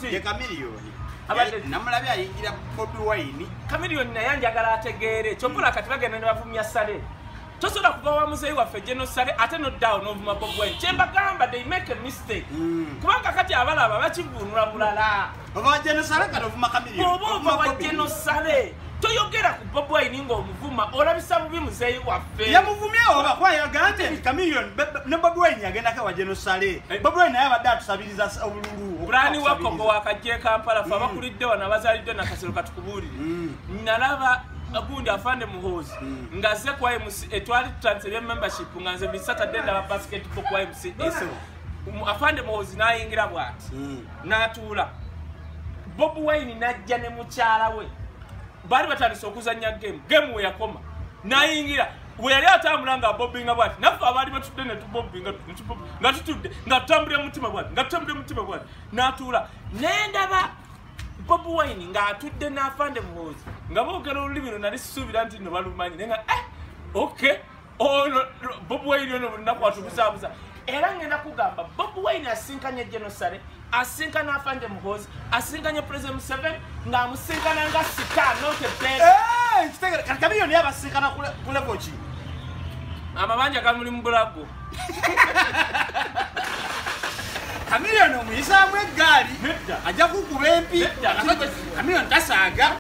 Nti Chameleone Abadde- namulabye ayingira Bobi Wine. Chameleone naye njagala ategeere kyokkola kati bagenda ne bavumya Sale. Tosobola kuva wa muzeeyi waffe General Sale ate noddaawo n'ovuma Bobi Wine. Kyembagamba, they make a mistake. Kubanga kati abalaba bakivvuunula bulala. Ova General Sale kati ovuma Chameleone. Bw'oba ova wa General Sale toyogera ku Bobi Wine ng'omuvuma, olabisa bubi muzeeyi waffe. Yamuvumye oba kuba yagamba nti Chameleone ne Bobi Wine yagendako wa General Sale. Bobi Wine naye abadde atusabiriza obululu. Bulani wa Kogo wakajja e Kampala, ffe abakulidde wano abazaalidde Nakasero katukubuulire. Nalaba gundi afande Muhoozi ng'azze ku YMCA, twali tutandise ebya membership nga nze buli Saturday ndaba basketball ku YMCA. Afande Muhoozi n'ayingira bw'ati n'atuula, Bobi Wine n'ajja ne mukyala we, baali batandise okuzannya game. Game we yakoma n'ayingira, we yali atambula nga bobbinga bwati, naffe abaali batudde ne tubobbinga nga tutudde nga tutambulira mutima bwati, nga tutambulira mutima bwati, n'atuula nendaba Bobi Wine ng'atudde n'afande Muhoozi nga boogera olulimi lwe nali sisuubira nti nno balumanyi, naye nga okay, ono Bobi Wine ono buli lunaku atubuzaabuza. Era ngenda kugamba Bobi Wine asinkanye General Sale, asinkana afande Muhoozi, asinkanye President Museveni ng'amusinkana nga star, not a beggar. Kitegere kati Chameleone yabasinkana ku level ki? Amabanja gamuli mu bulago. Chameleone omuyisaamu eggaali Nedda. ajja kukuba empi. Nedda. Chameleone tasaaga.